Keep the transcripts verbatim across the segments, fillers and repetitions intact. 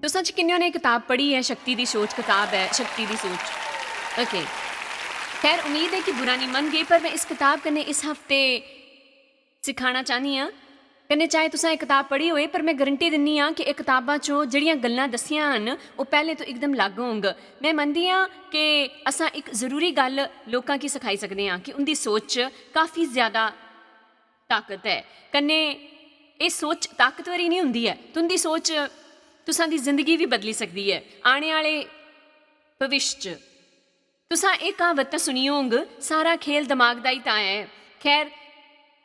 तुसां च किन्ने ने कताब पढ़ी ऐ? शक्ति दी सोच कताब ऐ, शक्ति दी सोच। ओके, खैर, उम्मीद ऐ कि बुरा निं मनगे, पर में इस कताब कन्नै इस हफ्ते सिखाना चाह्न्नी आं। कन्नै चाहे तुसें एह् कताब पढ़ी होए, पर में गारंटी दिन्नी आं कि एह् कताबां चों जेह्ड़ियां गल्लां दस्सियां हन, ओह् पैह्लें तो इकदम लागू होंग। में मनदी आं कि असां इक जरूरी गल्ल लोकां गी सखाई सकदे आं कि उं'दी सोच च काफी ज्यादा ताकत ऐ। कन्नै एह् सोच ताकतवर ही निं होंदी ऐ, तुं'दी सोच तुसां दी जिंदगी बी बदली सकदी ऐ। आने आह्ले भविष्य च तुसां एह् क्हावत तां सुनी होंग, "सारा खेल दमाग दा ही तां ऐ।" खैर,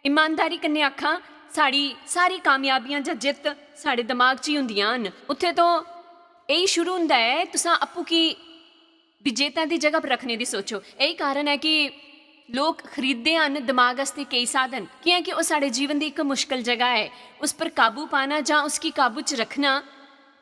ईमानदारी कन्नै आखां, साढ़ी सारी कामयाबियां जां जित्त साढ़े दमाग च ही होंदियां न। उत्थै तो एही शुरू होंदा ऐ, तुसां आपूं की विजेता दी जगह पर रखने दी सोचो। यही कारण ऐ कि लोक खरीददे हन दमाग आस्तै केई साधन, कि'यां कि ओह् साढ़े जीवन दी इक मुश्कल जगह ऐ। उस पर काबू पाना जां उसगी काबू च रखना,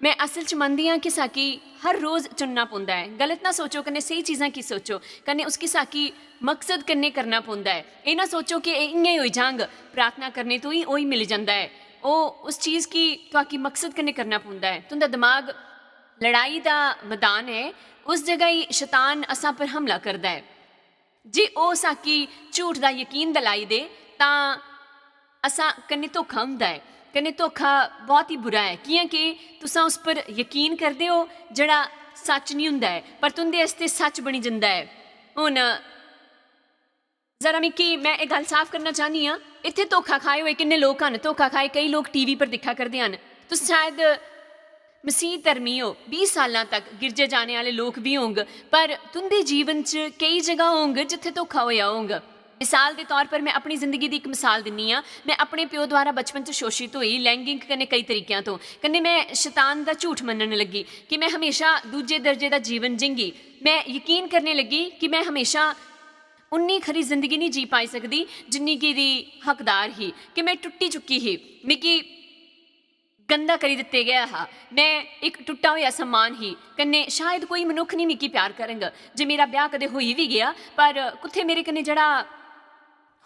में असल च मनदी आं कि साकी हर रोज चुनना पौंदा ऐ। गलत ना सोचो, कन्नै स्हेई चीजां की सोचो, कन्नै उसगी साकी मकसद कन्नै करना पौंदा ऐ। एह् ना सोचो कि एह् इ'यां ही होई जांग, प्रार्थना करने तो ही ओही मिली जंदा ऐ। ओह् उस चीज की तुआकी मकसद कन्नै करना पौंदा ऐ। तुं'दा दमाग लड़ाई दा मैदान ऐ, उस जगह ही शैतान असां पर हमला करदा ऐ। जे ओह् साकी झूठ दा यकीन दिलाई दे, तां असां कन्नै धोखा होंदा ऐ। कन्नै धोखा बहुत ही बुरा ऐ, कि'यां कि तुसां उस पर यकीन करदे ओ जेह्ड़ा सच निं होंदा ऐ, पर तुं'दे आस्तै सच बनी जंदा ऐ। हुन जरा मिगी, में एह् गल्ल साफ करना चाह्न्नी आं, इत्थै धोखा खाए होए किन्ने लोक हन, धोखा खाए केई लोक टीवी पर दिक्खा करदे हन। तुस शायद मसीह धर्मी ओ, बीह् साल्लां तक गिरजे जाने आह्ले लोक बी होंग, पर तुं'दे जीवन च केई जगह होंग जित्थै धोखा होएआ होंग। मिसाल दे तौर पर, में अपनी जिंदगी दी इक मिसाल दिन्नी आं। में अपने प्यो द्वारा बचपन च शोशित होई, लैंगिक कन्नै केई तरीकेआं तो, कन्नै में शैतान दा झूठ मन्नन लगी कि में हमेशा दूजे दर्जे दा जीवन जींगी। में यकीन करने लगी कि में हमेशा उन्नी खरी जिंदगी निं जी पाई सकदी जिन्नी की दी हकदार ही, कि में टुट्टी चुकी ही। मिगी गंदा करी दित्ते गेआ हा। में इक टुट्टा होएआ सम्मान ही, कन्नै शायद कोई मनुक्ख निं मिगी प्यार करग। जे मेरा ब्याह् कदें होई बी गेआ, पर कुत्थै मेरे कन्नै जेह्ड़ा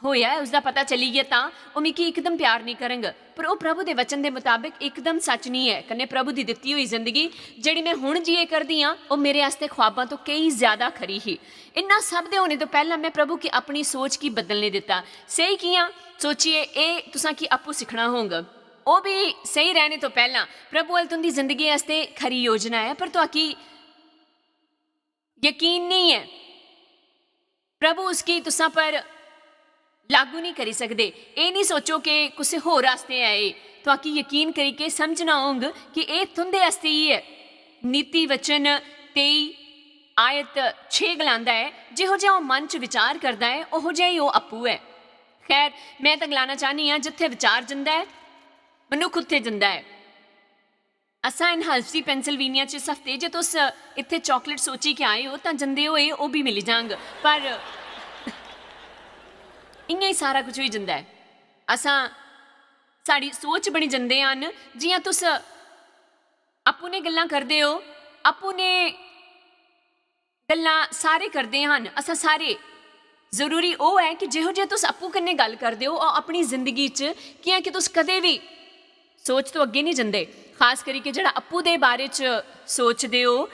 होएआ ऐ, उसदा पता चली गेआ, तां ओह् मिगी इकदम प्यार निं करग। पर ओह् प्रभु दे वचन दे मताबक इकदम सच निं ऐ। कन्नै प्रभु दी दित्ती होई जिंदगी, जेह्ड़ी में हुन जिये करदी आं, ओह् मेरे आस्तै ख्वाबां तो केई ज्यादा खरी ही। इन्ना सब दे होने तो पैह्लां में प्रभु गी अपनी सोच गी बदलने दित्ता। स्हेई कि'यां? सोचियै एह् तुसां गी आपूं सिक्खना होंग। ओह् बी स्हेई रैह्ने तो पैह्लां, प्रभु अल तुं'दी जिंदगी आस्तै खरी योजना ऐ, पर तुआकी यकीन नेईं ऐ। प्रभु उसगी तुसां पर लागू नेईं करी सकदे। एह् नेईं सोचो कि कुसै होर आस्तै ऐ एह्। तुआकी यकीन करियै समझना होंग कि एह् तुं'दे आस्तै ही ऐ। नीति वचन तेई आयत छे गलांदा ऐ, "जेहो जेहा ओह् मन च विचार करदा ऐ, ओहो जेहा ही ओह् आपूं ऐ।" खैर, में तां गलाना चाह्न्नी आं, जित्थै विचार जंदा ऐ, मनुक्ख उत्थै जंदा ऐ। असां एनहाल्सी, पेंसिल्वेनिया च इस हफ्ते, जे तुस इत्थै चाकलेट सोची के आए ओ, तां जंदे होए ओह् बी मिली जांग, पर इ'यां ही सारा कुछ होई जंदा ऐ। असां, साढ़ी सोच बनी जंदे हन, जि'यां तुस आपूं ने गल्लां करदे ओ, आपूं ने गल्लां सारे करदे हन, असां सारे। जरूरी ओह् ऐ कि जेहो जेहा तुस आपूं कन्नै गल्ल करदे ओ, ओह् अपनी जिंदगी च, कि'यां कि तुस कदें बी सोच तो अग्गें निं जंदे, खास करियै जेह्ड़ा आपूं दे बारे च सोचदे ओ,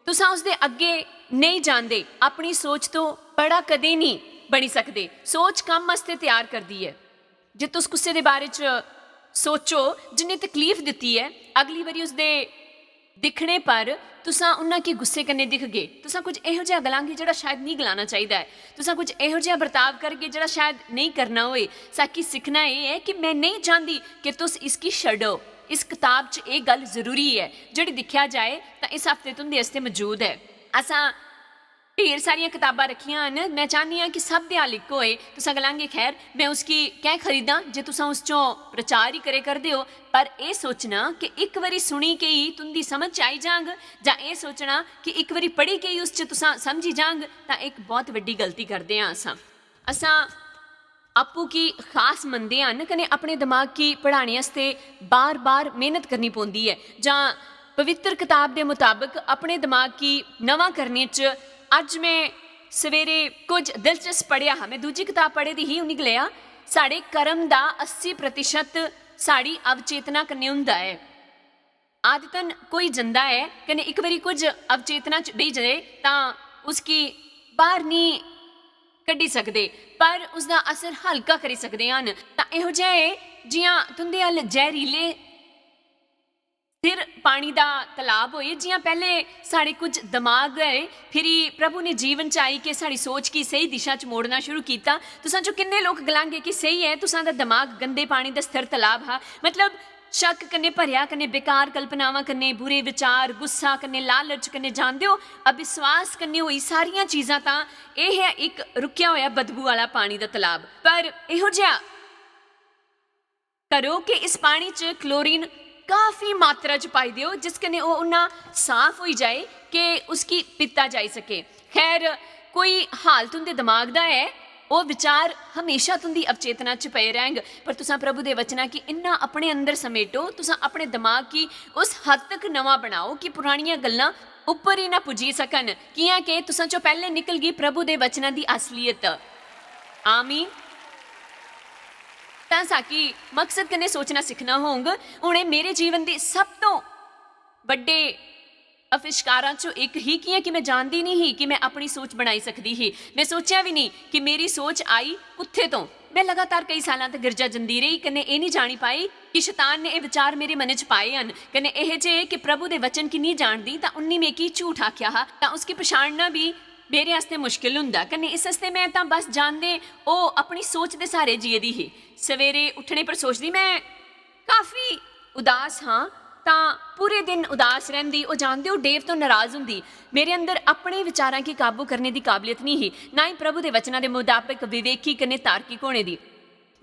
तुसां उसदे अग्गें नेईं जांदे, अपनी सोच तो बड़ा कदें निं बनी सकदे। सोच कम्म आस्तै त्यार करदी ऐ। जे तुस कुसै दे बारे च सोचो जिन्ने तकलीफ दित्ती ऐ, अगली बारी उसदे दिक्खने पर तुसां उन्ना गी गुस्से कन्नै दिखगे। तुसां कुछ एहो जेहा गलांगे जेह्ड़ा शायद नेईं गलाना चाहिदा ऐ। तुसां कुछ एहो जेहा बर्ताव करगे जेह्ड़ा शायद नेईं करना होए। साकी सिक्खना एह् ऐ कि में नेईं चांह्दी कि तुस इसगी छड्डो। इस कताब च एह् गल्ल जरूरी ऐ, जेह्ड़ी दिक्खेआ जाए तां इस हफ्ते तुं'दे आस्तै मजूद ऐ। असां ढेर सारियां कताबां रक्खियां न। में चाह्न्नी आं कि सब दे हल इक होए। तुसां गलांगे, "खैर, में उसगी कैं खरीदां जे तुसां उस चों प्रचार ही करे करदे ओ?" पर एह् सोचना कि इक बारी सुनी के ही तुं'दी समझ च आई जांग, जां एह् सोचना कि इक बारी पढ़ी के ही उस च तुसां समझी जांग, तां इक बहुत बड्डी गलती करदे आं असां। असां आपूं गी खास मनदे हन, कन्नै अपने दमाग गी पढ़ाने आस्तै बार-बार मेहनत करनी पौंदी ऐ, जां पवित्र कताब दे मताबक अपने दमाग गी नमां करने च। अज्ज में सवेरे कुछ दिलचस्प पढ़ेआ हा, में दूजी कताब पढ़ी दी ही, उ'नें गलाया, "साढ़े कर्म दा अस्सी प्रतिशत साढ़ी अवचेतना कन्नै होंदा ऐ।" आदतन कोई जंदा ऐ कन्नै इक बारी कुछ अवचेतना च बेही जाए तां उसगी बाहर निं कड्ढी सकदे, पर उसदा असर हल्का करी सकदे हन। तां एहो जेहा ऐ जि'यां तुं'दे अल जैह्रीले सिर पानी दा तलाब होए, जि'यां पैह्ले साढ़े कुछ दमाग गै फिरी प्रभु ने जीवन च आई के साढ़ी सोच गी स्हेई दिशा च मोड़ना शुरू कीता। तुसां चों किन्ने लोक गलांगे कि स्हेई ऐ, तुसां दा दमाग गंदे पानी दा स्थिर तलाब हा, मतलब शक कन्नै भरेआ, कन्नै बेकार कल्पनावां कन्नै, बुरे विचार, गुस्सा कन्नै, लालच कन्नै, जानदे ओ, अविश्वास कन्नै होई सारियां चीजां, तां एह् ऐ इक रुकेआ होया बदबू आह्ला पानी दा तलाब। पर एहो जेहा करो कि इस पानी च क्लोरीन काफी मात्रा च पाई देओ, जिस कन्नै ओह् उन्ना साफ होई जाए कि उसगी पीता जाई सके। खैर, कोई हाल तुं'दे दमाग दा ऐ, ओह् विचार हमेशा तुं'दी अवचेतना च पए रैंह्ग, पर तुसां प्रभु दे वचना गी इन्ना अपने अंदर समेटो, तुसां अपने दमाग गी उस हद तक नमां बनाओ कि पुरानियां गल्लां उप्पर ही ना पुज्जी सकन, कि'यां के तुसां चों पैह्ले निकलगी प्रभु दे वचना दी असलियत। आमीन। तां साकी मकसद कन्नै सोचना सिक्खना होंग। हुन एह् मेरे जीवन दे सब तों बड्डे अविष्कारां चों इक ही, कि'यां कि में जानदी निं ही कि में अपनी सोच बनाई सकदी ही। में सोचेआ बी निं कि मेरी सोच आई कुत्थे तों। में लगातार केई सालां तक गिरजा जंदी रेही, कन्नै एह् निं जानी पाई कि शैतान ने एह् विचार मेरे मनै च पाए हन, कन्नै एह् जे कि प्रभु दे वचन गी निं जानदी, तां उन्नी मिगी झूठ आखेआ हा, तां उसगी पछाड़ना बी मेरे आस्तै मुश्किल हुंदा। कन्नै इस आस्तै में तां बस जानदे ओह् अपनी सोच दे स्हारे जियेदी ही। सवेरे उट्ठने पर सोचदी में काफी उदास हां, तां पूरे दिन उदास रैंह्दी। ओह् जानदे ओह् डेव तो नाराज हुंदी। मेरे अंदर अपने विचारां गी काबू करने दी काबलियत निं ही, ना ही प्रभु दे वचनां दे मताबक विवेकी कन्नै तार्किक होने दी।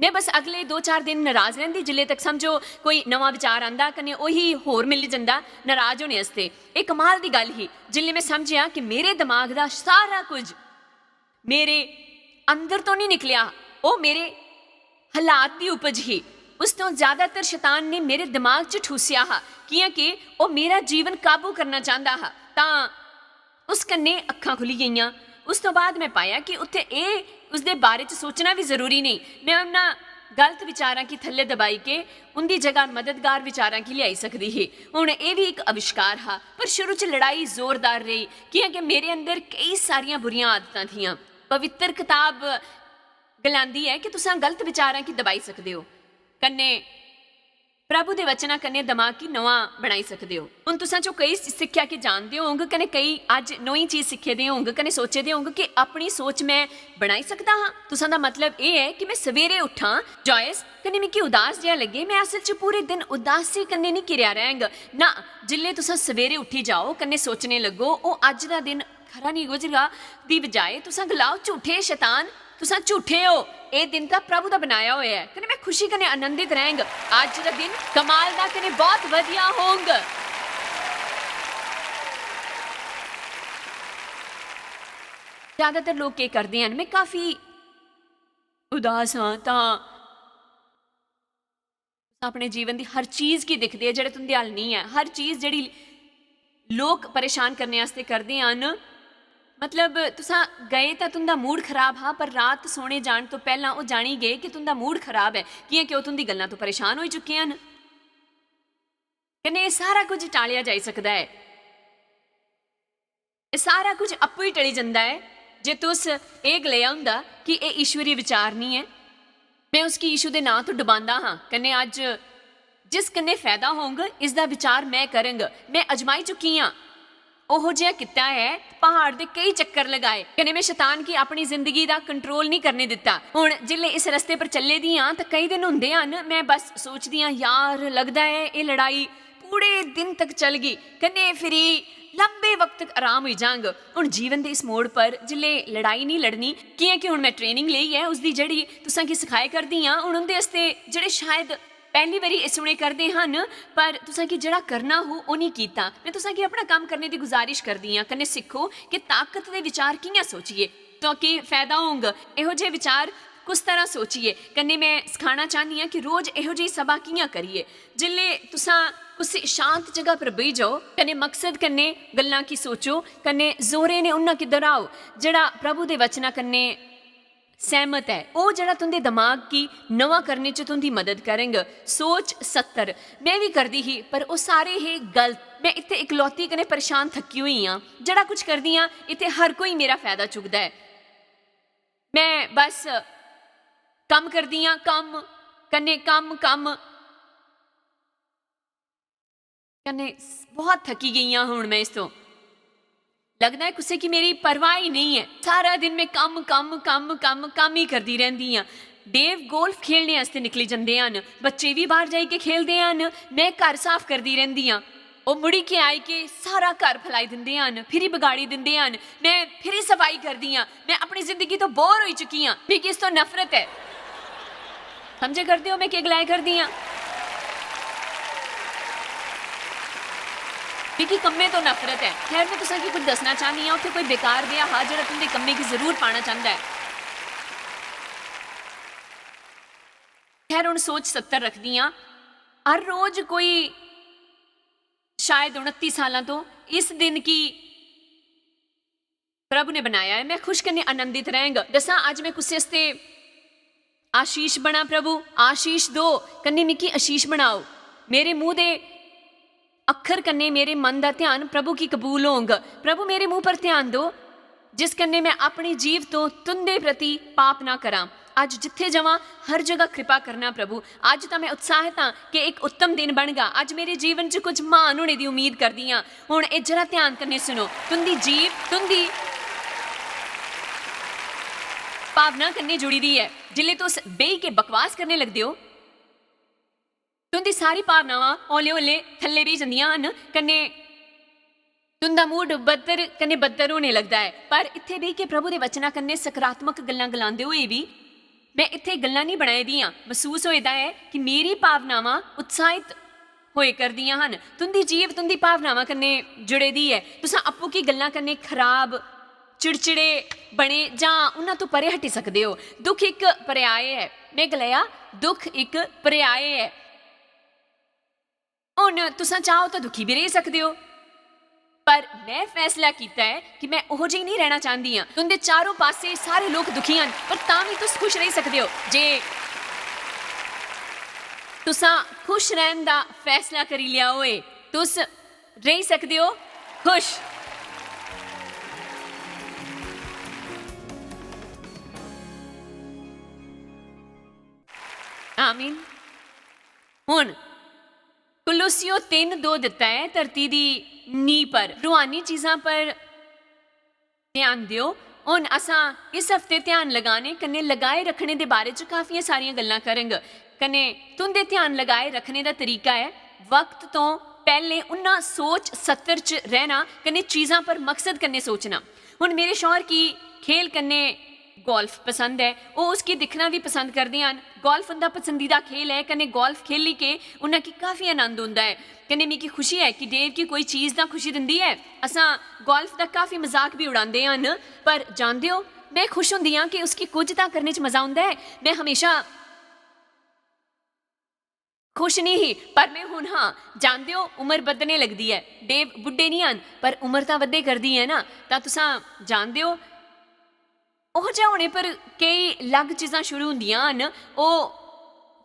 में बस अगले दो चार दिन नाराज रैंह्दी, जिल्ले तक समझो कोई नमां विचार आंदा, कन्नै ओही होर मिली जंदा नाराज होने आस्तै। एह् कमाल दी गल्ल ही, जिल्ले में समझेआ कि मेरे दमाग दा सारा कुछ मेरे अंदर तो निं निकलेआ, ओह् मेरे हालात दी उपज ही। उस तो ज्यादातर शैतान ने मेरे दमाग च ठूसेआ हा, कि'यां के ओह् मेरा जीवन काबू करना चांह्दा हा। तां उस कन्नै अक्खां खु'ल्ली गेइयां। उस तो बाद में पाया कि उत्थै एह् उसदे बारे च सोचना बी जरूरी नेईं। में उन्ना गलत विचारां गी थल्ले दबाई के उं'दी जगह मददगार विचारां गी लेआई सकदी ही। हुन एह् बी इक अविष्कार हा, पर शुरू च लड़ाई जोरदार रेही, कि'यां के मेरे अंदर केई सारियां बुरियां आदतां थियां। पवित्र कताब गलांदी ऐ कि तुसां गलत विचारां गी दबाई सकदे ओ, कन्नै प्रभु दे वचनां कन्नै दमाग गी नमां बनाई सकदे ओ। हुन तुसां चों केई सिक्खेआ कि जानदे होंग, कन्नै केई अज्ज नमीं चीज सिक्खे दे होंग, कन्नै सोचे दे होंग कि अपनी सोच में बनाई सकदा हां। तुसां दा मतलब एह् ऐ कि में सवेरे उट्ठां, जॉयस, कन्नै मिगी उदास जेहा लग्गे, में असल च पूरे दिन उदासी कन्नै निं घिरेआ रैंह्ग। ना, जिल्ले तुसां सवेरे उट्ठी जाओ, कन्नै सोचने लग्गो, ओह् अज्ज दा दिन खरा निं गुजरगा, दी बजाए तुसां गलाओ, "झूठे शैतान, तुसां झूठे ओ, एह् दिन तां प्रभु दा बनाया होया ऐ।" कन्नै में खुशी कन्नै आनंदित रैंह्ग। अज्ज दा दिन कमाल दा कन्नै बहुत बधिया होंग। ज्यादातर लोक केह् करदे हन, में काफी उदास हां, तां अपने जीवन दी हर चीज गी दिखदे ओ जेह्ड़े तुं'दे हल निं ऐ, हर चीज जेह्ड़ी लोक परेशान करने आस्तै करदे हन। मतलब, तुसां गए तां तुं'दा मूड खराब हा, पर रात सोने जान तो पैह्लां ओह् जानी गे कि तुं'दा मूड खराब ऐ, कि'यां कि ओह् तुं'दी गल्लां तो परेशान होई चुके हन। कन्नै एह् सारा कुछ टालेआ जाई सकदा ऐ। एह् सारा कुछ आपूं ही टली जंदा ऐ। जे तुस एह् गलेआ होंदा कि एह् ईश्वरी विचार निं ऐ, में उसगी यीशु दे नांऽ तो डबांदा हां, कन्नै अज्ज जिस कन्नै फैदा होंग, इसदा विचार में करंग। में अजमाई चुकी आं। ओहो जेहा कीता ऐ, प्हाड़ दे केई चक्कर लगाए, कन्नै में शैतान गी अपनी जिंदगी दा कंट्रोल निं करने दित्ता। हुन जिसलै इस रस्ते पर चले दी आं, तां केई दिन होंदे हन, में बस सोचदी आं, "यार, लगदा ऐ एह् लड़ाई पूरे दिन तक चलगी, कन्नै फिरी लंबे वक्त तक आराम होई जांग।" हुन जीवन दे इस मोड़ पर जिसलै लड़ाई निं लड़नी, कि'यां कि हुन में ट्रेनिंग लेई ऐ, उसदी जेह्ड़ी तुसां गी सखाए करदी आं, हुन उं'दे आस्तै जेह्ड़े शायद पैह्ली बारी एह् सुने करदे हन, पर तुसां गी जेह्ड़ा करना हो, ओह् निं कीता। में तुसां गी अपना कम्म करने दी गुजारिश करदी आं, कन्नै सिक्खो कि ताकत दे विचार कि'यां सोचिए, तां कि फैदा होंग। एहो जेह् विचार कुस तरह सोचिए, कन्नै में सखाना चाह्न्नी आं कि रोज एहो जेही सभा कि'यां करिए। जिसलै तुसां कुसै शांत जगह पर बेही जाओ, कन्नै मकसद कन्नै गल्लां गी सोचो, कन्नै जोरे ने उन्ना गी दोहराओ, जेह्ड़ा प्रभु दे वचना कन्नै सैह्मत ऐ। ओह् जेह्ड़ा तुं'दे दमाग गी नमां करने च तुं'दी मदद करग। सोच सत्तर, में बी करदी ही, पर ओह् सारे हे गलत। में इत्थै इकलौती कन्नै परेशान थक्की होई आं। जेह्ड़ा कुछ करदी आं, इत्थै हर कोई मेरा फैदा चुकदा ऐ। में बस कम्म करदी आं, कम्म, कन्नै कम्म, कम्म, कन्नै स-, बहुत थक्की गेई आं हुन में इस तो। लगदा ऐ कुसै गी मेरी परवाह ही नेईं ऐ। सारा दिन में कम्म, कम्म, कम्म, कम्म, कम्म ही करदी रैंह्दी आं। देव गोल्फ खेलने आस्तै निकली जंदे हन, बच्चे बी बाह्र जाइयै खेलदे हन, में घर साफ करदी रैंह्दी आं। ओह् मुड़ी के आई के सारा घर फलाई दिंदे हन, फिरी बगाड़ी दिंदे हन, में फिरी सफाई करदी आं। में अपनी जिंदगी तो बोर होई चुकी आं, मिगी इस तो नफरत ऐ। समझे करदे ओ में केह् गलाए करदी आं? मिगी कम्में तो नफरत ऐ। खैर, में तुसें गी कुछ दस्सना चाह्न्नी आं, उत्थै कोई बेकार देआ हा जेह्ड़ा तुं'दे कम्में गी जरूर पाना चांह्दा ऐ। खैर, हुन सोच सत्तर रखदी आं। हर रोज कोई, शायद उनत्ती सालां तो इस दिन गी प्रभु ने बनाया ऐ। में खुश कन्नै आनंदित रैंह्ग। दस्सां, अज्ज में कुसै आस्तै आशीष बना, प्रभु, आशीष दो, कन्नै मिगी आशीष बनाओ। मेरे मुंह दे अक्खर कन्नै मेरे मन दा ध्यान प्रभु गी कबूल होंग। प्रभु, मेरे मुंह पर ध्यान दो, जिस कन्नै में अपनी जीव तो तुं'दे प्रति पाप ना करां। अज्ज जित्थै जावां, हर जगह कृपा करना, प्रभु। अज्ज तां में उत्साहित आं कि इक उत्तम दिन बनगा। अज्ज मेरे जीवन च कुछ म्हान होने दी उम्मीद करदी आं। हुन एह् जरा ध्यान कन्नै सुनो। तुं'दी जीव तुं'दी भावना कन्नै जुड़ी दी ऐ। जिसलै तुस बेही के बकवास करने लगदे ओ, तुं'दी सारी भावनावां हौले-हौले थल्ले बेही जंदियां हन, कन्नै तुं'दा मूड बदतर कन्नै बदतर होने लगदा ऐ। पर इत्थै बेही के प्रभु दे वचना कन्नै सकारात्मक गल्लां गलांदे होए बी में इत्थै गल्लां निं बनाई दियां। मसूस होए दा ऐ कि मेरी भावनावां उत्साहित होए करदियां हन। तुं'दी जीव तुं'दी भावनावां कन्नै जुड़े दी ऐ। तुसां आपूं की गल्लां कन्नै खराब, चिड़चिड़े बने जां उन्हां तो परे हटी सकदे ओ। दुख इक पर्याय ऐ। में गलाया, दुख इक पर्याय ऐ। हुन तुसां चाहो तां दुखी बी रेही सकदे ओ, पर में फैसला कीता ऐ कि में ओहो जेही नेईं रैह्ना चांह्दी आं। तुं'दे चारों पासे सारे लोक दुखी हन, पर तां बी तुस खुश रेही सकदे ओ। जे तुसां खुश रैह्न दा फैसला करी लेआ होए, तुस रेही सकदे ओ खुश। आमीन। हुन कुलुसियो तिन्न दो दित्ता ऐ, धरती दी नींह् पर, रूहानी चीजां पर ध्यान देओ। हुन असां इस हफ्ते ध्यान लगाने कन्नै लगाए रखने दे बारे च काफियां सारियां गल्लां करंग, कन्नै तुं'दे ध्यान लगाए रखने दा तरीका ऐ वक्त तो पैह्लें उन्ना सोच सत्तर च रैह्ना कन्नै चीजां पर मकसद कन्नै सोचना। हुन मेरे शौहर गी खेल कन्नै गोल्फ पसंद ऐ, ओह् उसगी दिक्खना बी पसंद करदे हन। गोल्फ उं'दा पसंदीदा खेल ऐ, कन्नै गोल्फ खेली के उ'नें गी काफी आनंद औंदा ऐ। कन्नै मिगी खुशी ऐ कि डेव गी कोई चीज तां खुशी दिंदी ऐ। असां गोल्फ दा काफी मजाक बी उड़ांदे हन, पर जानदे ओ, में खुश होंदी आं कि उसगी कुछ तां करने च मजा औंदा ऐ। में हमेशा खुश निं ही, पर में हुन हां। जानदे ओ, उमर बधने लगदी ऐ। डेव बुड्ढे निं हन, पर उमर तां बधे करदी ऐ ना, तां तुसां जानदे ओ, ओहो जेहा होने पर केई लग चीजां शुरू होंदियां हन ओह्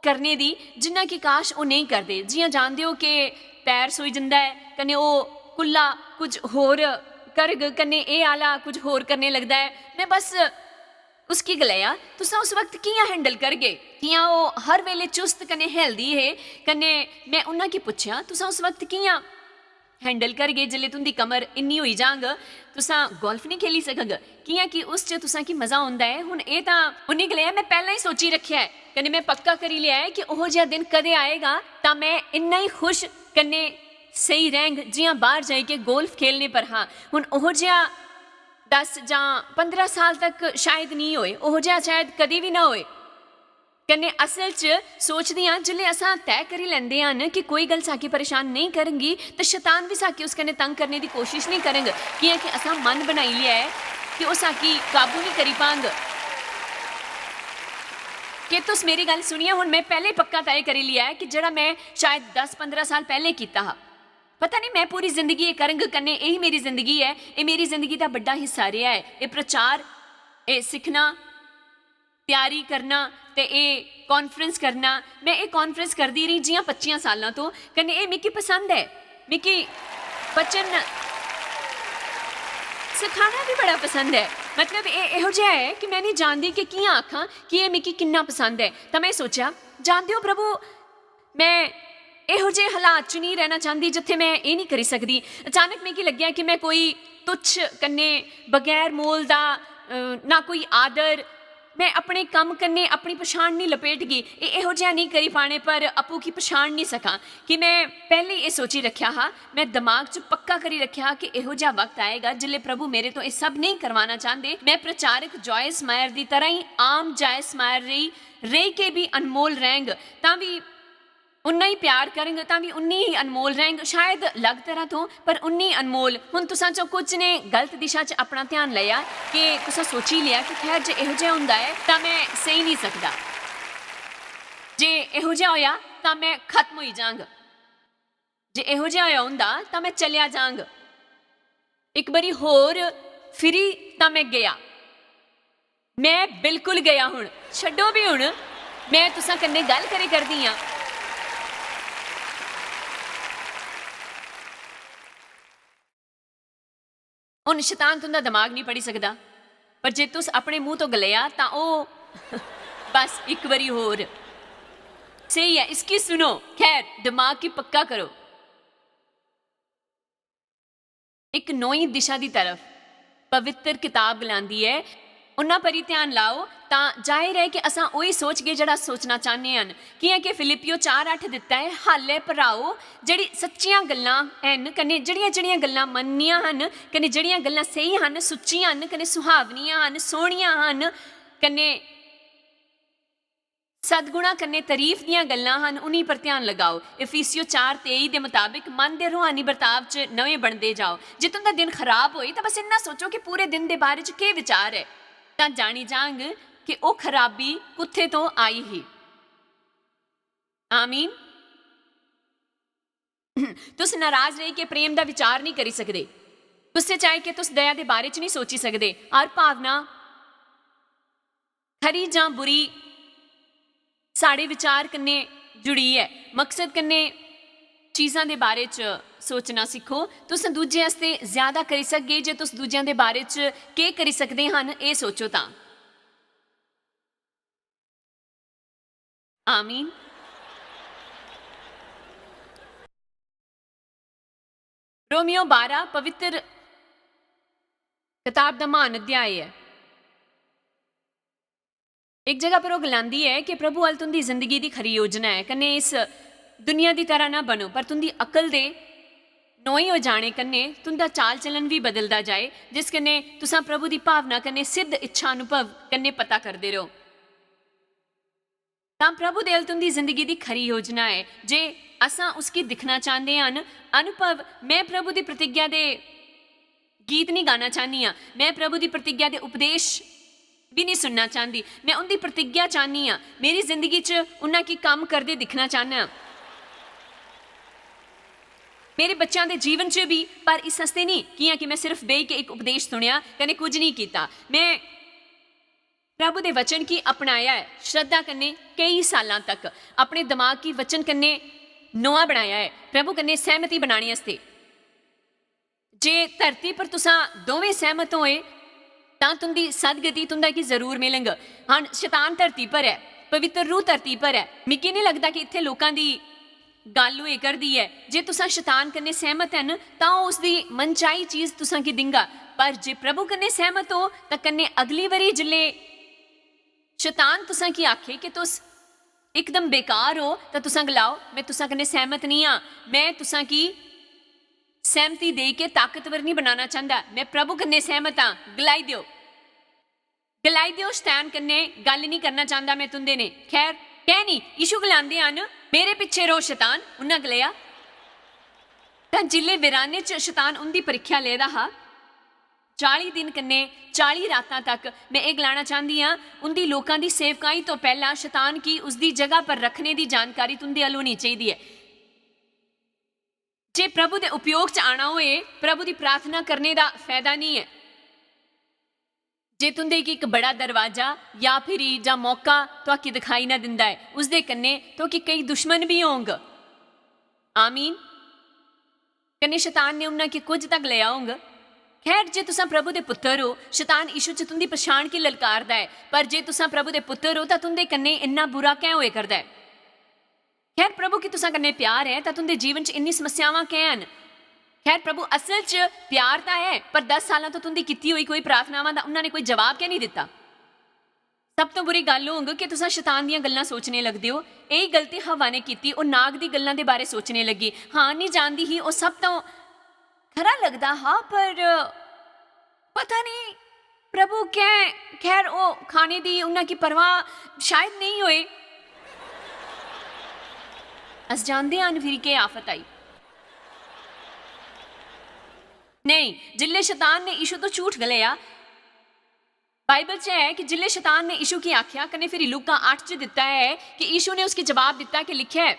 करने दी, जिन्ना कि काश ओह् नेईं करदे। जि'यां जानदे ओ कि पैर सोई जंदा ऐ, कन्नै ओह् कुल्ला कुछ होर करग, कन्नै एह् आह्ला कुछ होर करने लगदा ऐ। में बस उसगी गलाया, "तुसां उस वक्त कि'यां हैंडल करगे?" कि'यां ओह् हर बेल्लै चुस्त कन्नै हेल्दी हे, कन्नै में उ'न्ना गी पुच्छेआ, "तुसां उस वक्त कि'यां हैंडल करगे जिसलै तुं'दी कमर इन्नी होई जांग, तुसां गोल्फ निं खेली सकग?" कि'यां कि उस च तुसां गी मजा औंदा ऐ। हुन एह् तां उ'न्नै गलाया, "में पैह्लें ही सोची रक्खेआ ऐ, कन्नै में पक्का करी लेआ ऐ कि ओहो जेहा दिन कदें आएगा, तां में इन्ना ही खुश कन्नै सेही रैंह्ग, जि'यां बाह्र जाइयै गोल्फ खेलने पर हा।" हुन ओहो जेहा दस जां पंदरां साल तक शायद निं होए, ओहो जेहा शायद कदें बी ना होए। कन्नै असल च सोचदी आं, जिसलै असां तय करी लैंदे हन कि कोई गल्ल साकी परेशान नेईं करगी, ते शैतान बी साकी उस कन्नै तंग करने दी कोशश नेईं करग, कि'यां कि असां मन बनाई लेआ ऐ कि ओह् साकी काबू निं करी पांग। केह् तुस मेरी गल्ल सुनियै हुन में पैह्लें पक्का तय करी लेआ ऐ कि जेह्ड़ा में शायद दस पंदरां साल पैह्लें कीता हा, पता निं, में पूरी जिंदगी एह् करंग, कन्नै एही मेरी जिंदगी ऐ, एह् मेरी जिंदगी दा बड्डा हिस्सा रेहा ऐ। एह् प्रचार, एह् सिक्खना, त्यारी करना ते एह् कांफ्रेंस करना, में एह् कांफ्रेंस करदी रेही जि'यां पच्चियां साल्लां तो, कन्नै एह् मिगी पसंद ऐ। मिगी वचन सखाना बी बड़ा पसंद ऐ। मतलब, एह् एहो जेहा ऐ कि में निं जानदी कि कि'यां आखां कि एह् मिगी किन्ना पसंद ऐ। तां में सोचेआ, "जानदे ओ प्रभु, में एहो जेह् हालात च निं रैह्ना चांह्दी जित्थै में एह् निं करी सकदी।" अचानक मिगी लग्गेआ कि में कोई तुच्छ कन्नै, बगैर मोल दा, अ, ना कोई आदर, में अपने कम्म कन्नै अपनी पछान निं लपेटगी। एह् एहो जेहा निं करी पाने पर आपूं गी पछान निं सकां कि में पैह्लें एह् सोची रक्खेआ हा, में दमाग च पक्का करी रक्खेआ हा कि एहो जेहा वक्त आएगा जिसलै प्रभु मेरे तो एह् सब नेईं करवाना चांह्दे। में प्रचारक जॉयस मायर दी तरह ही आम जॉयस मायर रेही, रेही के भी अनमोल रैंह्ग, तां बी उन्ना ही प्यार करंग, तां बी उन्नी ही अनमोल रैंह्ग, शायद लग तरह तो, पर उन्नी अनमोल। हुन तुसां चों कुछ ने गलत दिशा च अपना ध्यान लेआ, कि तुसां सोची लेआ कि खैर, जे एहो जेहा हुंदा ऐ, तां में सेही निं सकदा। जे एहो जेहा होया, तां में खत्म होई जांग। जे एहो जेहा होया हुंदा, तां में चलेआ जांग। इक बारी होर फिरी तां में गेआ। में बिल्कुल गेआ हुन। छड्डो बी हुन, में तुसां कन्नै गल्ल करै करदी आं। हुन शतान तुं'दा दमाग निं पढ़ी सकदा, पर जे तुस अपने मूंह तो गलेआ, तां ओह् बस इक बारी होर। स्हेई ऐ, इसकी सुनो। खैर, दमाग गी पक्का करो। इक नोई दिशा दी तरफ पवित्र किताब गलांदी ऐ। उन्ना परी ध्यान लाओ, तां जाहिर ऐ कि असां ओही सोचगे जेह्ड़ा सोचना चाह्न्ने हन। कि'यां कि फिलिप्पियो चार अट्ठ दित्ता ऐ, "हालै भ्राओ, जेह्ड़ी सच्चियां गल्लां हन, कन्नै जेह्ड़ियां-जेह्ड़ियां गल्लां मननियां हन, कन्नै जेह्ड़ियां गल्लां स्हेई हन, सुच्चियां हन, कन्नै सुहावनियां हन, सोह्नियां हन, कन्नै सद्गुणा कन्नै तरीफ दियां गल्लां हन, उ'नें पर ध्यान लगाओ।" इफिसियो चार तेई दे मताबक मन दे रूहानी बर्ताव च नमें बनदे जाओ। जे तुं'दा दिन खराब होए, तां बस इन्ना सोचो कि पूरे दिन दे बारे च केह् विचार ऐ, तां जानी जांग कि ओह् खराबी कुत्थै तो आई ही। आमीन। तुस नाराज रेही के प्रेम दा विचार निं करी सकदे। गुस्से च आई के तुस दया दे बारे च निं सोची सकदे। हर भावना, खरी जां बुरी, साढ़े विचार कन्नै जुड़ी ऐ। मकसद कन्नै चीजां दे बारे च सोचना सिक्खो। तुस दूजे आस्तै ज्यादा करी सकगे जे तुस दूजेआं दे बारे च केह् करी सकदे हन, एह् सोचो तां। आमीन। रोमियो बारां पवित्र कताब दा म्हान अध्याय ऐ। इक जगह पर ओह् गलांदी ऐ कि प्रभु अल तुं'दी जिंदगी दी खरी योजना ऐ, कन्नै इस दुनिया दी तरह ना बनो, पर तुं'दी अकल दे नोई हो जाने कन्नै तुं'दा चाल चलन बी बदलदा जाए, जिस कन्नै तुसां प्रभु दी भावना कन्नै सिद्ध इच्छा अनुभव कन्नै पता करदे रहो। तां प्रभु दे अल तुं'दी जिंदगी दी खरी योजना ऐ जे असां उसगी दिक्खना चांह्दे हन। अनुभव, में प्रभु दी प्रतिज्ञा दे गीत निं गाना चाह्न्नी आं, में प्रभु दी प्रतिज्ञा दे उपदेश बी निं सुनना चांह्दी। में उं'दी प्रतिज्ञा चाह्न्नी आं। मेरी जिंदगी च उन्ना गी कम्म करदे दिक्खना चाह्न्नां। मेरे बच्चेआं दे जीवन च बी, पर इस आस्तै निं कि'यां कि में सिर्फ बेही के इक उपदेश सुनेआ कन्नै कुछ निं कीता। में प्रभु दे वचन गी अपनाया ऐ, श्रद्धा कन्नै केई साल्लां तक अपने दमाग गी वचन कन्नै नोआ बनाया ऐ, प्रभु कन्नै सैह्मति बनाने आस्तै। जे धरती पर तुसां दोवें सैह्मत होए, तां तुं'दी सदगति तुं'दा गी जरूर मिलग। हन, शतान धरती पर ऐ, पवित्र रूह धरती पर ऐ। मिगी निं लगदा कि इत्थै लोकां दी गल्ल होए करदी ऐ। जे तुसां शतान कन्नै सैह्मत हन, तां ओह् उसदी मनचाही चीज तुसां गी दिंगा। पर जे प्रभु कन्नै सैह्मत ओ, तां कन्नै अगली बारी जिसलै शतान तुसां गी आखे कि तुस इकदम बेकार ओ, तां तुसां गलाओ, "में तुसां कन्नै सैह्मत निं आं। में तुसां गी सैह्मति देई के ताकतवर निं बनाना चांह्दा। में प्रभु कन्नै सैह्मत आं।" गलाई देओ। गलाई देओ, "शतैन कन्नै गल्ल निं करना चांह्दा में तुं'दे ने।" खैर, कैं निं? यीशु गलांदे हन, "मेरे पिच्छे र'वो शतान," उन्ना गलाया। तां जिसलै बिराने च शतान उं'दी परीक्षा लेदा हा, चाली दिन कन्नै चाली रातां तक, में एह् गलाना चांह्दी आं, उं'दी लोकां दी सेवकाई तो पैह्ला शतान गी उसदी जगह पर रक्खने दी जानकारी तुं'दे अल होनी चाहिदी ऐ। जे प्रभु दे उपयोग च आना होए, प्रभु दी प्रार्थना करने दा फायदा निं ऐ। जे तुंदे गी इक बड़ा दरवाजा या फिरी जां मौका तुआकी दिखाई ना दिंदा ऐ, उसदे कन्नै तुआकी केई दुश्मन भी होंग। आमीन। कन्नै शैतान ने उन्ना गी कुछ तक लेआ होंग। खैर, जे तुसां प्रभु दे पुत्तर ओ, शैतान यीशु च तुंदी पछाण गी ललकारदा ऐ, पर जे तुसां प्रभु दे पुत्तर ओ, तां तुंदे कन्नै इन्ना बुरा कैं होए करदा ऐ? खैर, प्रभु गी तुसां कन्नै प्यार ऐ, तां तुंदे जीवन च इन्नी समस्यावां कैं न? खैर, प्रभु असल च प्यार तां ऐ, पर दस सालां तो तुंदी कीती होई कोई प्रार्थनावां दा उन्ना ने कोई जवाब कैं नहीं दित्ता? सब तो बुरी गल्ल होंग कि तुसां शैतान दियां गल्लां सोचने लगदे ओ। यही गलती हव्वा ने कीती, ओह नाग दी गल्लां दे बारे सोचने लगी। हां, नहीं जानदी ही, ओह सब तो खरा लगदा हा, पर पता नहीं प्रभु कैं, खैर, ओह खाने दी उन्ना की परवाह शायद नहीं होए। अस जानदे हन फिरी केह आफत आई। नहीं, जिल्ले शैतान ने यीशु तो झूठ गलाया, बाइबल च ऐ कि जिल्ले शैतान ने यीशु गी आख्या, कन्नै फिरी लूका अट्ठ च दित्ता ऐ कि यीशु ने उसगी जवाब दित्ता कि लिखेआ ऐ।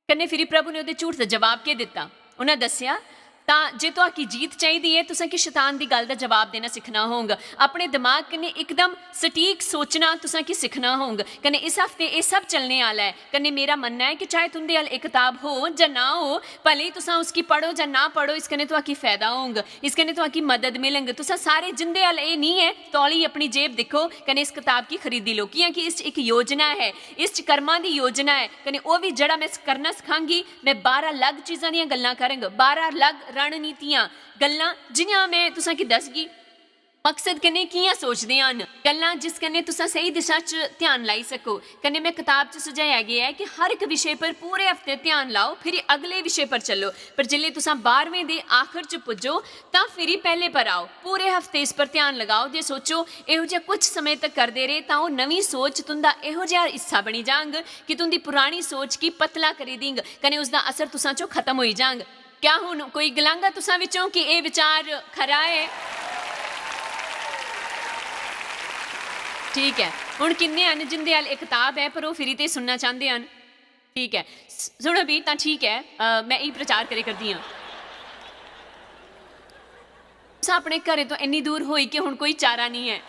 कन्नै फिरी प्रभु ने ओहदे झूठ दा जवाब केह दित्ता? उन्हें दस्सेआ, तां जे तुआकी जीत चाहिदी ऐ, तुसां की शैतान दी गल्ल दा जवाब देना सिक्खना होंग। अपने दिमाग कन्नै इकदम सटीक सोचना तुसां की सिक्खना होंग। कन्नै इस हफ्ते एह सब चलने आह्ला ऐ। कन्नै मेरा मन्नना ऐ कि चाहे तुंदे अल एह कताब हो जां ना हो, भले ही तुसां उसगी पढ़ो जां ना पढ़ो, इस कन्नै तुआकी फायदा होंग, इस कन्नै तुआकी मदद मिलंग। तुसां सारे जिंदे अल एह नहीं ऐ, तौली अपनी जेब दिक्खो कन्नै इस कताब गी खरीदी लो, कियां कि इस च इक योजना ऐ, इस च कर्मां दी योजना ऐ। कन्नै ओह भी जेहड़ा में करना सखांगी, में बारां अलग चीजां दियां गल्लां करंग, बारां अलग रणनीतियां, गल्लां जियां में तुसां गी दसगी। मकसद कन्नै कियां सोचदे हन, गल्लां जिस कन्नै तुसां स्हेई दिशा च ध्यान लाई सको। कन्नै में कताब च सुझाया गेआ ऐ कि हर इक विशे पर पूरे हफ्ते ध्यान लाओ, फिरी अगले विशे पर चलो। पर जिसलै तुसां बारहवें दे आखर च पुज्जो, तां फिरी पैहले पर आओ। पूरे हफ्ते इस पर ध्यान लगाओ ते सोचो, एहो जेहा कुछ समें तक करदे रेह, तां ओह नमीं सोच तुंदा एहो जेहा हिस्सा बनी जांग कि तुंदी पुरानी सोच गी पतला करी दींग, कन्नै उसदा असर तुसां चों खत्म होई जांग। क्या हुन कोई गलांगा तुसां विचों कि एह विचार खरा ऐ? ठीक ऐ, हुन किन्ने हन जिंदे अल एह कताब ऐ, पर ओह फिरी ते सुनना चांहदे हन? ठीक ऐ, स-, सुनो भी, तां ठीक ऐ, अ, में एही प्रचार करे करदी आं। तुसां अपने घरें तो इन्नी दूर होई कि हुन कोई चारा नहीं ऐ।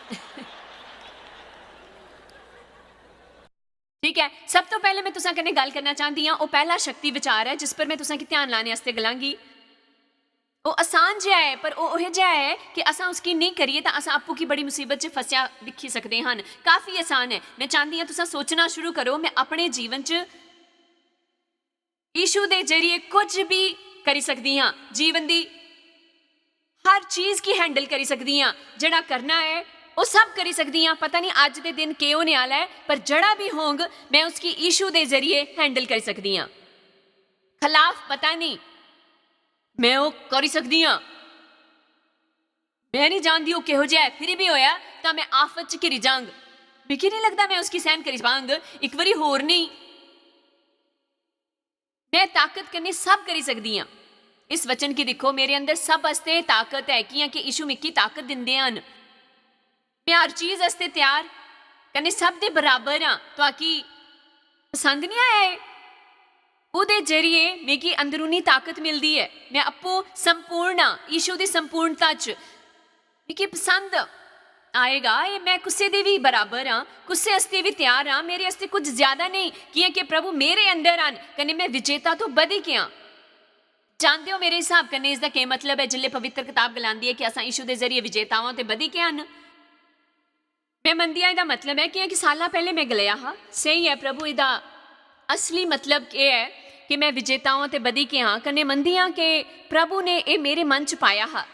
ठीक ऐ, सब तो पैहले में तुसां कन्नै गल्ल करना चांहदी आं, ओह पैहला शक्ति विचार ऐ जिस पर में तुसां गी ध्यान लाने आस्तै गलांगी। ओह आसान जेहा ऐ, पर ओह ओहे जेहा ऐ कि असां उसगी नेईं करिए तां असां आपूं गी बड़ी मुसीबत च फसेआ दिक्खी सकदे हन। काफी आसान ऐ। में चांहदी आं तुसां सोचना शुरू करो, में अपने जीवन च यीशु दे जरिए कुछ भी करी सकदी आं, जीवन दी हर चीज गी handle करी सकदी आं, जेहड़ा करना ऐ ओह सब करी सकदी आं। पता नहीं अज्ज दे दिन केह होने आह्ला ऐ, पर जेहड़ा भी होंग, में उसगी यीशु दे जरिए handle करी सकदी आं। खलाफ पता नहीं, में ओह करी सकदी आं। में नहीं जानदी ओह किहो जेहा ऐ, फिरी भी होया तां में आफत च घिरी जांग। मिगी नहीं लगदा में उसगी सैहन करी पांग। इक बारी होर नहीं, में ताकत कन्नै सब करी सकदी आं। इस वचन गी दिक्खो, मेरे अंदर सब आस्तै ताकत ऐ, कियां कि यीशु मिगी ताकत दिंदे हन। में हर चीज आस्तै त्यार, कन्नै सब दे बराबर आं। तुआकी पसंद नहीं आया एह? ओहदे जरिए मिगी अंदरूनी ताकत मिलदी ऐ। में आपूं संपूर्ण आं, यीशु दी संपूर्णता च। मिगी पसंद आएगा, एह में कुसै दे बी बराबर आं, कुसै आस्तै बी त्यार आं। मेरे आस्तै कुछ ज्यादा नेईं, कियां कि प्रभु मेरे अंदर हन, कन्नै में विजेता तो बधी के आं। जानदे ओ, मेरे हिसाब कन्नै इसदा केह् मतलब ऐ? जिसलै पवित्र कताब गलांदी ऐ कि असां यीशु दे जरिए विजेता आं ते बधी के हन। में मनदी आं, एह्दा मतलब ऐ, कि'यां कि सालां पैह्लें में गलाया हा, स्हेई ऐ प्रभु, एह्दा असली मतलब केह् ऐ कि में विजेता आं ते बधी के आं? कन्नै मनदी आं कि प्रभु ने एह् मेरे मन च पाया हा।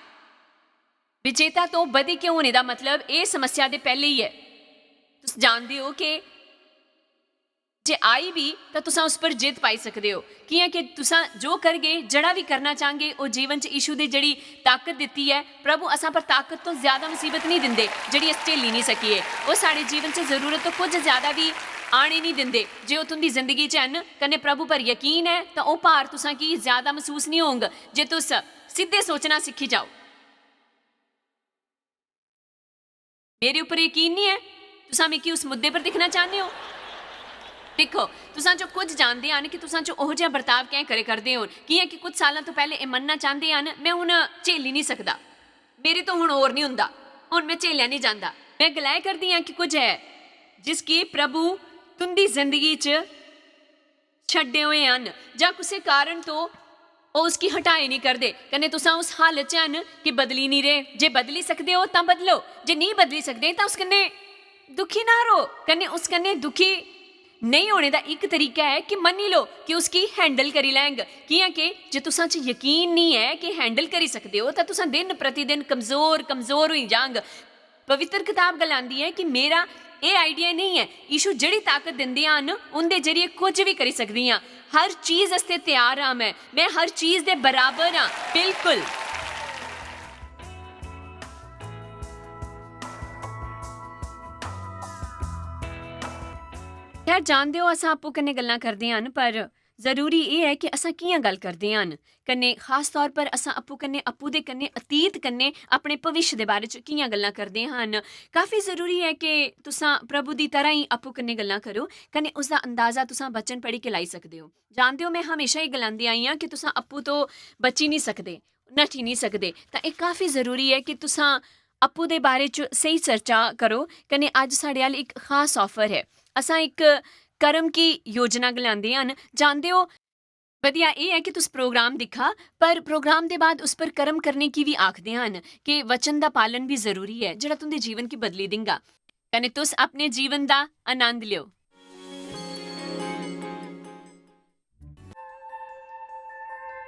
विजेता तो बधी के होने दा मतलब एह् समस्या दे पैह्लें ही ऐ। तुस जानदे ओ कि जे आई बी, तां तुसां उस पर जित्त पाई सकदे ओ, कि'यां कि तुसां जो करगे, जेह्ड़ा बी करना चाहगे, ओह् जीवन च यीशु दी जेह्ड़ी ताकत दित्ती ऐ, प्रभु असां पर ताकत तो ज्यादा मुसीबत नहीं दिंदे, जेह्ड़ी अस झेली नहीं सकिए। ओह् साढ़े जीवन च जरूरत तो कुछ ज्यादा बी आने नहीं दिंदे। जे ओह् तुंदी जिंदगी च हैन, कन्नै प्रभु पर यकीन ऐ, तां ओह् भार तुसां गी ज्यादा मसूस नहीं होंग, जे तुस सिद्धे सोचना सिक्खी जाओ। मेरे उप्पर यकीन नहीं ऐ? तुसां मिगी उस मुद्दे पर दिक्खना चाहते हो? दिक्खो, तुसां चो कुछ जानदे हन कि तुसां चो ओहो जिहा बर्ताव कैं करे करदे होन, कि'यां कि कुछ सालां तो पैह्ले एह् मन्नना चाहदे हन, "में हुन झेली नहीं सकदा, मेरे तो हुन होर नहीं हुंदा।" हुन में झेलेआ निं जांदा। में गलाए करदी आं कि कुछ ऐ जिसगी प्रभु तुं'दी जिंदगी च छड्डे होए हन, जां कुसै कारण तो ओह् उसगी हटाए निं करदे, कन्नै तुसां उस हालत च हन कि बदली निं रेह्। जे बदली सकदे ओ तां बदलो, जे नेईं बदली सकदे तां उस कन्नै दुखी ना र'वो, कन्नै उस कन्नै दुखी नेईं होने दा इक तरीका ऐ कि मन्नी लो कि उसगी हैंडल करी लैंग। कि'यां के जे तुसां च यकीन निं ऐ कि हैंडल करी सकदे ओ, तां तुसां दिन प्रतिदिन कमजोर, कमजोर होई जांग। पवित्र कताब गलांदी ऐ कि मेरा एह् आइडिया नेईं ऐ। यीशु जेह्ड़ी ताकत दिंदे हन, उं'दे जरिए कुछ बी करी सकदी आं। हर चीज आस्तै त्यार आं में। में हर चीज दे बराबर आं, बिल्कुल। खैर, जानदे ओ, असां आपूं कन्नै गल्लां करदे हन, पर जरूरी एह् ऐ कि असां कि'यां गल्ल करदे हन, कन्नै खास तौर पर असां आपूं कन्नै, आपूं दे कन्नै, अतीत कन्नै, अपने भविष्य दे बारे च कि'यां गल्लां करदे हन। काफी जरूरी ऐ कि तुसां प्रभु दी तरह ही आपूं कन्नै गल्लां करो, कन्नै उसदा अंदाजा तुसां वचन पढ़ी के लाई सकदे ओ। जानदे ओ, में हमेशा एह् गलांदी आई आं कि तुसां आपूं तो बची निं सकदे, नठी निं सकदे। तां एह् काफी जरूरी ऐ कि तुसां आपूं दे बारे च स्हेई चर्चा करो। कन्नै अज्ज साढ़े अल्ल इक खास ऑफर ऐ। असां इक कर्म की योजना गलांदे हन। जानदे ओ, बधिया एह् ऐ कि तुस प्रोग्राम दिक्खा, पर प्रोग्राम दे बाद उस पर कर्म करने की बी आखदे हन कि वचन दा पालन बी जरूरी ऐ, जेह्ड़ा तुं'दे जीवन गी बदली दिंगा। कन्नै तुस अपने जीवन दा आनंद लियो।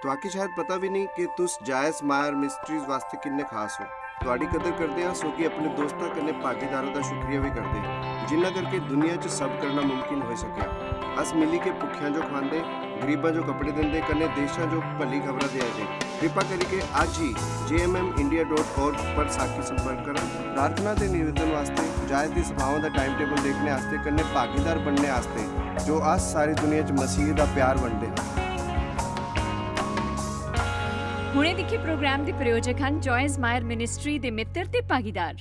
तुआकी शायद पता भी नहीं कि तुस जायस मायर मिस्ट्रीज वास्ते किन्ने खास हो। तुआडी कदर करदे आं, सो कि अपने दोस्तां कन्नै भागीदारां दा शुक्रिया भी करदे आं, जिन्ना करके दुनिया च सब करना मुमकिन होई सकेआ। अस मिली के भुक्खेआं जो खवांदे, गरीबां जो कपड़े दिंदे, कन्नै देशां जो भली खबरां देआ दे। कृपा करियै अज्ज ही J M M India dot org पर साकी संपर्क करो। प्रार्थना ते निवेदन वास्ते, जायस दी सभावां दा टाइम टेबल देखने आस्ते, कन्नै भागीदार बनने आस्ते, जो अस सारी दुनिया च मसीह दा प्यार बंडदे हां। हुणे दिक्खे प्रोग्राम दे प्रायोजक हन जॉयस मायर मिनिस्ट्री दे मित्र ते भागीदार।